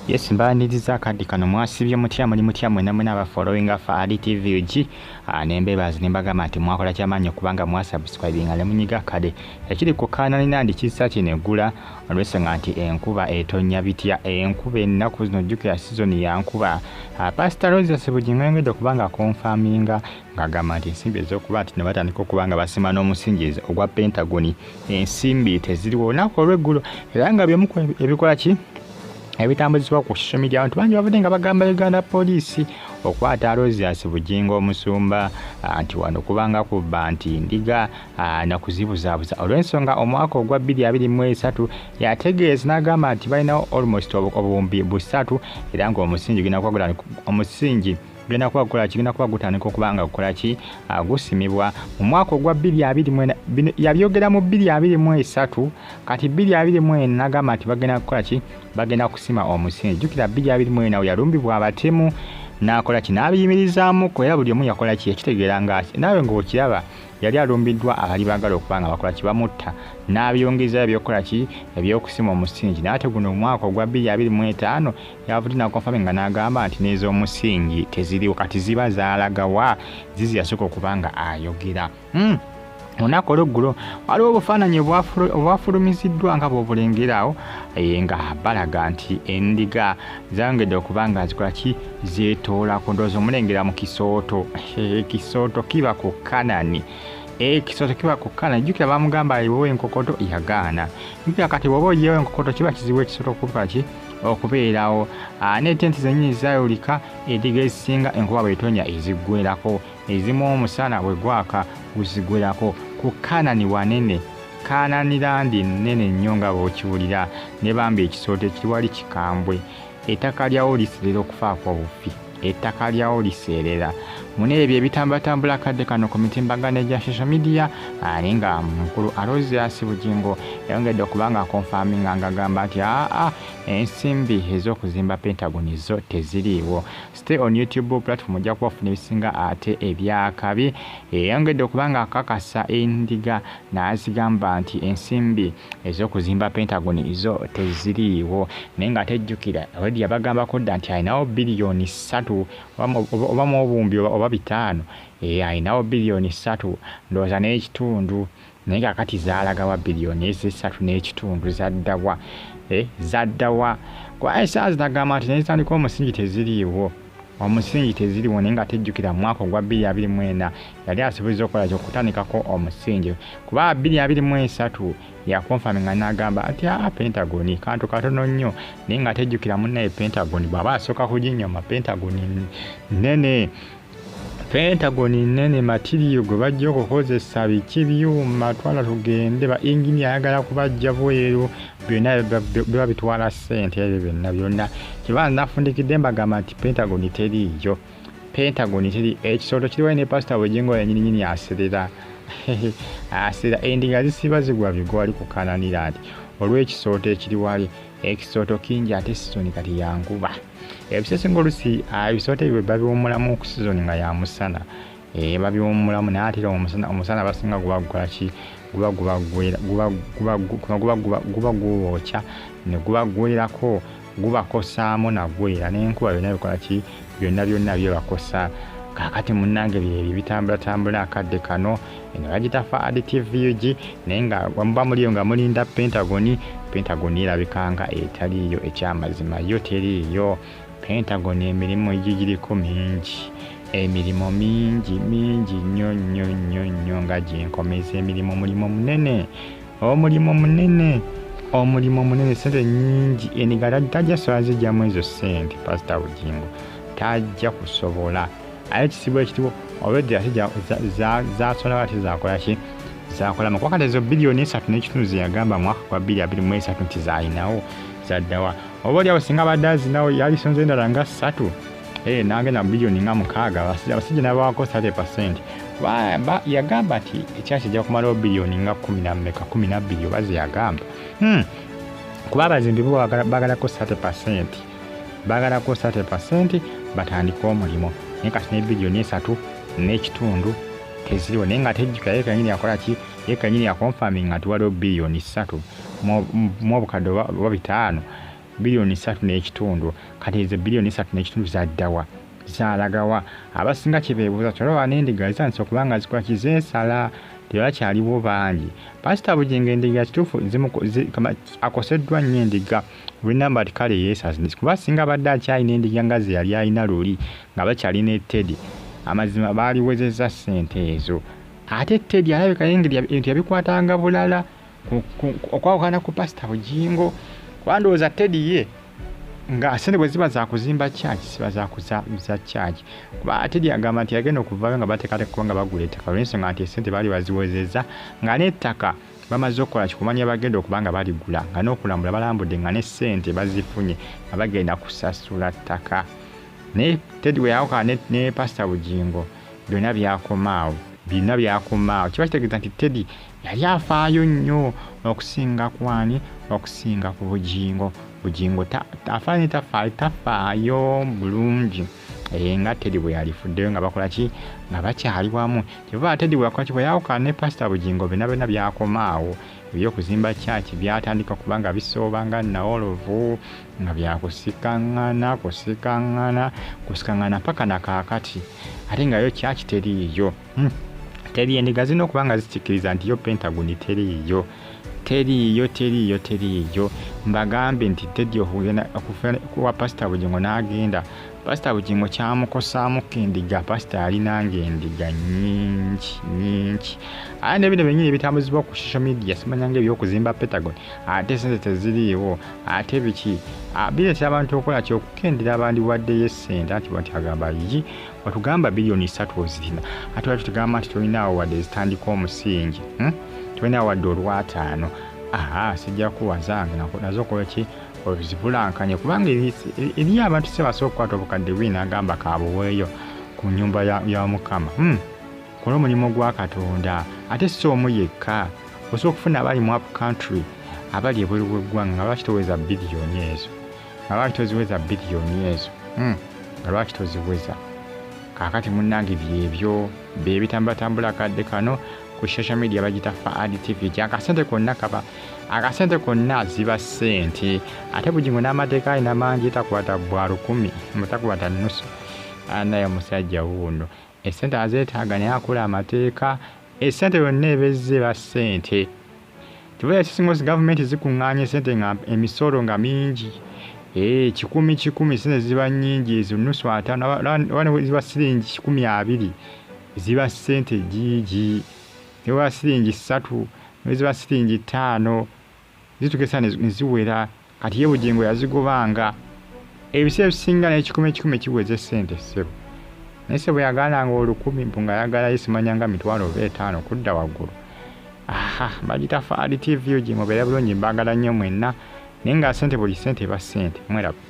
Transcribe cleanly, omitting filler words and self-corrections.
Yes, mbaniriza akadde kano. Mwasibye mutya? Muli mutya mwena mwena aba following Faali TV UG? Nembebazi nembagamba nti mwakola kyamaanyi okubanga mwasubscribinga ne munyiga kade. Ekiri ku Kanani ndi kisa kino eggula olw'ensonga nti enkuba etonnya bitya, enkuba ennaku zino, jjukira sizoni ya nkuba. Pastor Rose Bugingo yongedde okuba nga confirminga ng'agamba nti ensimbi ez'okuba nti ne batandika okuba nga basima n'omusingi ogwa Pentagon, ensimbi teziriwo. Olunaku olw'eggulo era nga byemu ebikola ki ebitambuzibwa ku social media, abantu bangi bavudde nga bagamba Uganda Police okwata Aloysius Bugingo omusumba nti wano kubanga kubba nti ndiga nakuzibuzaabuza, olw'ensonga omwaka ogwa 2023 yategeeza n'agamba nti balinawo almost obuwumbi 300 era ng'omusingi gulina kuba, omusingi gulina kuba gukola ki, gulina kuba gutandika okuba nga gukola ki, gusimibwa mu mwaka ogwa 2024. Yabyogera mu 2023, kati 2024 n'agamba nti bagenda kukola ki, bagenda kusima omusingi. Jjukira 2024 yalumbibwa abatemu n'akola ki, n'abiyimirizaamuko, era buli omu yakola ki, yakitegeera nga naawe ng'okiraba yali alumbiddwa abali baagala okuba nga bakola ki, bamutta, n'abyongezayo ebyokukola ki, ebyokusima omusingi. Naye ate guno omwaka ogwa 2025 yavudde naconfirme nga n'agamba nti n'ez'omusingi teziriwo. Kati ziba zaalagawa zizi yasooka okuba nga ayogera? Olunaku olweggulo waliwo obufaananyi obwafulumiziddwa nga bw'obulengerawo nga balaga nti endiga zayongedde okuba nga zikola ki, zeetoolako. Ndowooza omulengera mu kisooto, ekisooto kiba ku Kanani, ekisooto kiba ku Kanani. Jjukira bamugamba ayiwewo enkokoto, yagaana. Jjukira kati bw'oba oyiyewo enkokoto kiba kizibu ekisooto okukola ki, okubeerawo. N'etenti zennyini zaayulika, endiga ezisinga enkuba bw'etonya eziggwerako, ezimu omusana bwe gwaka guzigwerako. Ku Kanani wanene, Kanani land nnene nnyo nga bw'okiwulira, ne bambi ekisooto ekiri wali kikambwe, ettaka lyawo liseerera okufaako obufi, ettaka lyawo liseerera. Muna ebyo ebitambulatambula akadde kano ku mitimbagano egya social media, naye nga mukulu Aloysius Bugingo yayongedde okuba nga aconfirminga ng'agamba nti aa ensimbi ez'okuzimba Pentagon zo teziriiwo. Stay on YouTube platform, ojja kuba ofuna ebisinga ate ebyakabi. Yayongedde okuba nga akakasa endiga n'azigamba nti ensimbi ez'okuzimba Pentagon zo teziriiwo, naye nga tejjukira already yabagambako dda nti alinawo biliyoni 3 oba mu obuwumbi oba 500, alinawo biliyoni 3 ndowooza n'ekitundu. Naye kakati zaalagawa biliyoni ezo esatu n'ekitundu? Zaddawa? Zaddawa? Kuba esaazi nagamba nti nezitandika omusingi teziriiwo, omusingi teziriwo, naye nga tejjukira mu mwaka ogwa 2024 yali asuubiza okukola ki, okutandikako omusingi, kuba 2023 yaconfirminga n'agamba nti aa Pentagon kantu katono nnyo. Naye nga tejjukira munnaye Pentagon bw'aba asooka kuginyoma, Pentagon nnene, Pentagon nnene, material gwe bajja okukozesa biki, byuma, twala tugende, ba engineer ayagala kubajja bweru, byonna biba bitwala ssente. Ebyo byonna byonna kiba nafundikidde mbagamba nti Pentagon teriiyo, Pentagon teri, ekisooto kiriwo ne Pasita Bugingo yenyininyini aserera, aserera. Endiga zisiba zigwa bigwa wali ku Kananira nti olw'ekisooto ekiri wali, ekisooto kingi, ate sizoni kati yankuba. Ebisesinga olusi ebisooto ebyo babiwummulamu ku sizoni nga ya musana, babiwummulamu, naye ate era omusana basinga guba gukola ki, guba gubagwera, guba gubookya ne gubagwerako, gubakosaamu nagwera n'enkuba, byonna bikola ki, byonna byonna byebakosa. Kaakati munnange byebyo bitambulatambula akadde kano. Eno bagita Faad TV UG, naye nga muba muliyo nga mulinda Pentagon, Pentagon erabika nga etaliiyo. Ekyamazima yo teriiyo Pentagon, emirimu egigiriko mingi, emirimu mingi mingi nnyo nnyo nnyo nnyo nga gyenkomeza emirimu, omulimu munene, omulimu munene, omulimu munene, sente nyingi. Endiga tajja sobola zijjamu ezo sente, Pasita Bugingo tajja kusobola. Aye ekisibo ekiriwo already ate zasolawo, ate zakola ki, zakola kuba kati ezo biliyoni 3.5 zeyagamba mwaka gwa 2023 nti zalinawo zaddawa? Oba oliawo singa abadde azinawo yalisonze endala nga ssatu, nagenda biliyoni nga 6, abasajja nabawako 30%. Yagamba nti ekyaki kijja kumalawo biliyoni nga kumi nammeka, 12 oba zeyagamba, Kuba abazimbi bo bagalako 30%, bagalako 30% batandike omulimu, naye kati ne biliyoni 3.5 teziriwo. Naye nga tejjukira ye kenyini yakola ki, ye kenyini yaconfirminga nti waliwo biliyoni 3 mu obukadde oba 500. 3.5 biliyoni. Kati ezo 3.5 biliyoni zaddawa, zalagawa? Abasinga kyebeebuuza, tolaba n'endiga zitandise okuba nga zikola kizeesala, tebakyaliwo bangi. Pasita Bugingo endiga kituufu akoseddwa nnyo endiga olw'enamba ti kale yeesaze, kuba singa abadde akyalina endiga nga ze yali alina luli nga bakyalina Teddy, amazima baaliwezezza ssente ezo. Ate Teddy alabika engeri ebintu yabikwatanga bulala okwawukana ku Pasita Bugingo, kuba ndowooza Teddy ye nga sente bwe ziba zakuzimba church, ziba za church, kuba Teddy agamba nti yagenda okuvaayo nga bateekateeka kuba nga bagula ettaka, olw'ensonga nti esente baali baziwezezza nga n'ettaka bamaze okukola kikumanya bagenda okuba nga baligula, nga n'okulambula balambudde, nga ne ssente bazifunye, nga bagenda kusasula ttaka. Naye Teddy bwe yawukana ne Pasita Bugingo, byonna byakomaawo, byonna byakomaawo. Kiba kitegeeza nti Teddy yali afaayo nnyo okusinga kwani? Okusinga ku Bugingo. Bugingo afaayo tafaayo, tafaayo bulungi nga Teddy bwe yalifuddeyo nga bakola ki, nga bakyali wamu. Kyeva Teddy bwe yakola ki, bwe yawukana ne Pasita Bugingo, byonna byonna byakomaawo. Ebyokuzimba kyaki byatandika kuba nga bisooba nga nawolovu, nga byakusikaŋŋana, kusikaŋŋana, kusikaŋŋana paka nakaakati, ate nga yo kyaki teriiyo. Teri. Endiga zirina okuba nga zikikkiriza nti yo Pentagon teriiyo, teriiyo, teriiyo, teriiyo. Mbagambe nti Teddy okugenda kuwa Pasita Bugingo n'agenda, Pasita Bugingo kyamukosaamuko endiga. Pasita yalinanga endiga nyingi nyingi, ate ne bino byennyini ebitambuzibwa ku social media, simanyanga ebyokuzimba Pentagon, ate sente teziriiwo, ate biki bireetera abantu okukola ki, okukendera abandiwaddeyo essente. Anti bati agamba yi watugamba 3 biliyoni ozirina, ate wali tugamba nti tolinaawo wadde zitandika omusingi, Tolinaawo wadde olwataano. Aha, sijja kuwa zange nazo kola ki, ozibulankanye, kubanga eriyo abantu si basobola okukwata obukadde bwina agamba kabuweeyo ku nyumba ya Mukama. Kola omulimu gwa Katonda, ate si omu yekka. Osobola okufuna abali mu up country, abali ebweru w'eggwanga, nga lwaki toweza biliyoni ezo, nga lwaki toziweza biliyoni ezo? Nga lwaki toziweza? Kaakati munnange, byebyo byebitambulatambula kadde kano ku social media, bagita Faad TV. Ti akasente konna kaba akasente konna ziba ssente. Ate Bugingo n'amateeka alina mangi, takwata bwa 1,000, takwata nusu. Naye omusajja wuuno esente azeetaaga, naye akola amateeka. Esente yonna ebezze eba ssente. Kiba ekisinga gavumenti zikuŋŋaanya esente nga emisolo nga mingi, 100 100, sente ziba nnyingi ezo, nusu ataano oba ziba siringi 120, ziba ssente giigi. Newa siringi 3, neziba siringi 5, zituuka ne ziwera. Kati ye Bugingo yazigobanga ebiseera ebisinga n'ekikumi ekikumi kiweza essente, ssebo. Naye ssebo yagaananga 1,000, mbu nga ayagalayo simanyanga mitwalo oba etaano kudda waggulu. Aha, bagita Faad TV. Mubeere bulungi, mbaagala nnyo mwenna, naye nga sente, buli sente eba ssente. Mweraba.